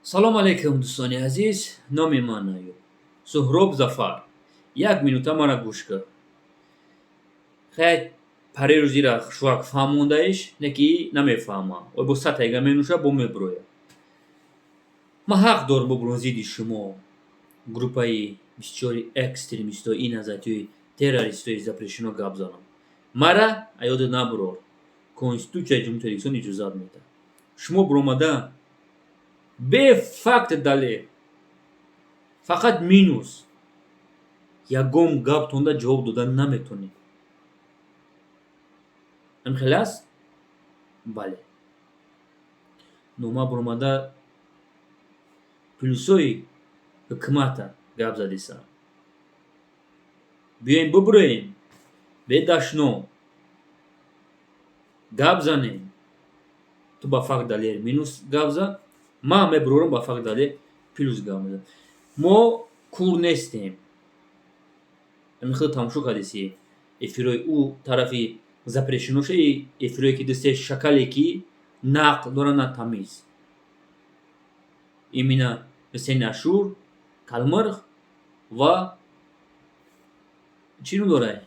Салом алейкум, дӯстони азиз. Номи ман Аюб. Суҳроб Зафар, як минута мара гӯш кар. Хай, парерӯзира шувак фаҳмондаиш, не ки намефаҳмам. Ой, бо сатайга менӯша, бо меброя. Ман ҳақ дорам бубурам зидди шумо, группаи бисёри экстремистои иназатиёи террористои запрещено, гап занам. Мара аёдат набурор, Конститутсияи Ҷумҳурии Тоҷикистон иҷозат медиҳад. Шумо буромада бе факт, далел, фақат минус, ягон гаптонда ҷавоб дода наметонед. Ҳамин хеле аст? Бале, нома буромада плюсои ҳукумата гап задисам. Биёем, бубуроем, бедашном гап занем. Ту ба факт, далел минус гап зан, ман мебурорам, ба факт, далел плюс гап мезанам. Мо кур нестем. Ҳамин хел тамошо кардеси эфирҳои ӯ тарафи запрещено ша, эфирҳое ки дусте шакале ки на ақл доранд, на тамиз, именно Ҳусейн Ашур, Калмирғ ва чӣ ном дорад,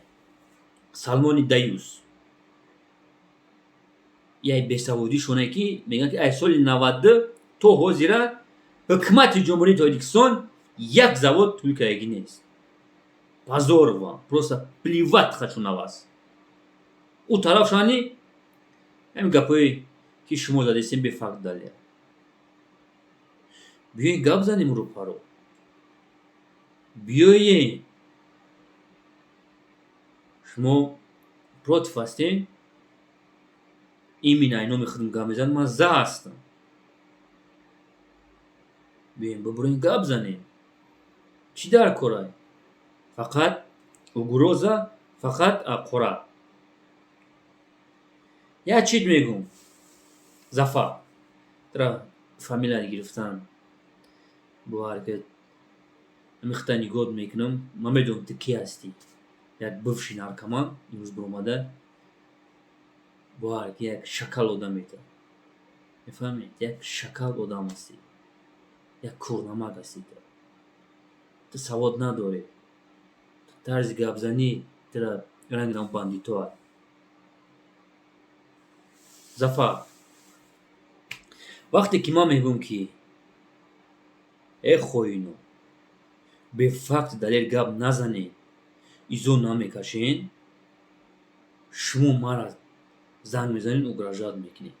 Салмони Даюс. Яй бесаводишоне ки мегӯянд, ки аз соли 92 то ҳозира ҳукумати Ҷумҳурии Тоҷикистон як завод тӯй кардагӣ нест. Позор вам, просто плевать хочу на вас. Ӯ тараф шани ҳамин гапҳое ки шумо задестем, бефакт, далел. Биёем, гап занем рӯпаро, биёем. Шумо против ҳастем, именно ай номи худам гап мезанам, ман за ҳастам. Биёем, бубуроем, гап занем. Чӣ дар корай? Фақат угроза, фақат қора. Як чиз мегӯм, Зафар, тра фамилия гирифтан бо ҳаракат михта нигоҳ мекунам. Ман медонам, ту кӣ ҳастӣ. Як бывший наркоман имрӯз биромада бо ҳаракат як шакал одам метавад, мефаҳмед? Як шакал одам ҳастӣ, як курнамак ҳастӣ. Ту савод надорӣ, тарзи гапзанӣ тра ранги бандитоа. Зафар, вақте ки ман мегӯям, ки э хоино, бефакт, далел гап назанед, изо намекашен, шумо мара занг мезанед, угрожать мекунед.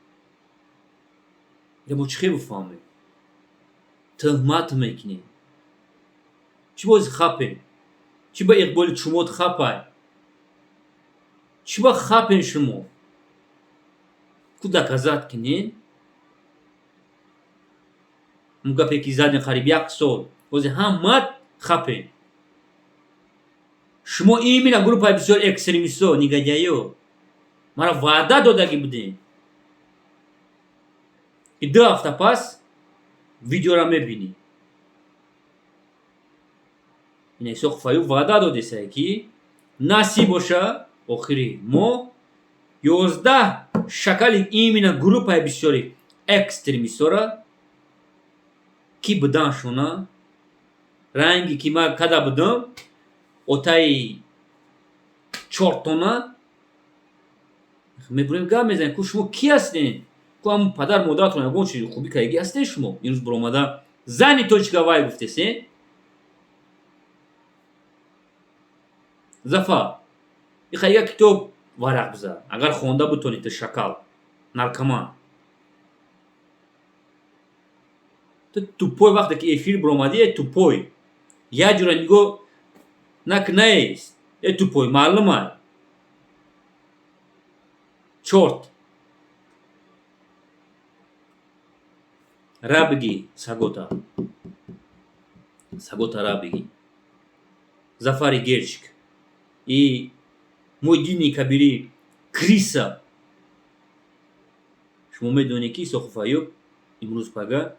Мо чӣ хел бифаҳмем? Тӯҳмат мекунед. Чӣ бози хапем? Чӣ ба иқболи чумот хапай? Чӣ ба хапем шумо? Ку доказать кунед. Он гапе ки задем қариб як сол, бози ҳамат хапем. Шумо именно группаи бисёр экстремисто, негодяё, мара ваъда додагӣ будем, ки 2 ҳафта пас видеоро мебинӣ. Ина Исоқ Фаюб ваъда додесае, ки насиб боша, охири мо 11 шакали именно группаи бисёри экстремистора ки буданшона, ранги ки ман када будам, отаи чортона мебурем, гап мезанем. Ку шумо кӣ ҳастем? Ку ҳамн падар модаратон ягон чизи хубӣ кардагӣ ҳастем? Шумо имрӯз биромада зани тоҷика вай гуфтесен. Зафар, иха як китоб варақ бизан, агар хонда бутонӣ. Ту шакал, наркоман, ту тупой. Вақте ки эфир биромадӣ, э тупой, як ҷура нигоҳ накунаест, э тупой, маълумай, чорт ра бигӣ, сагота, сагота ра бигӣ. Зафари Герчик и Муҳиддини Кабирӣ крыса. Шумо медонед, ки Исоқу Фаюб имрӯз пага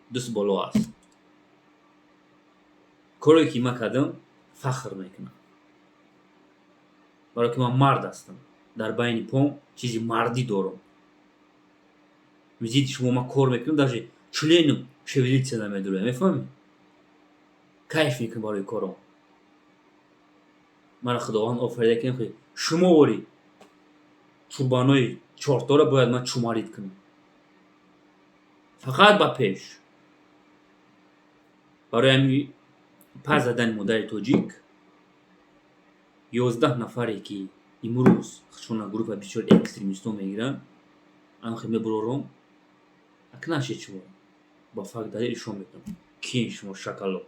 дуст боло аст. Коре ки ман кардам, фахр мекунам, барое ки ман мард ҳастам, дар байни пом чизи мардӣ дорам. Зидди шумо ман кор мекунам, даже членам. Шевелиться намедурам, мефаҳмӣ? Кайф мекунӣ барои кором. Мара Худованд офарида, ки шумо вори чурбанои чорторо бояд ман чумарид кунам. Фақат ба пеш. Барои ҳамин пас задани модари тоҷик, 11 нафаре, ки имрӯз худшона группа бисёр экстремистҳо мегиранд, анхе мебурором, ак нашед шумо, ба факт, далел ишон метавонам, киен шумо, шакало.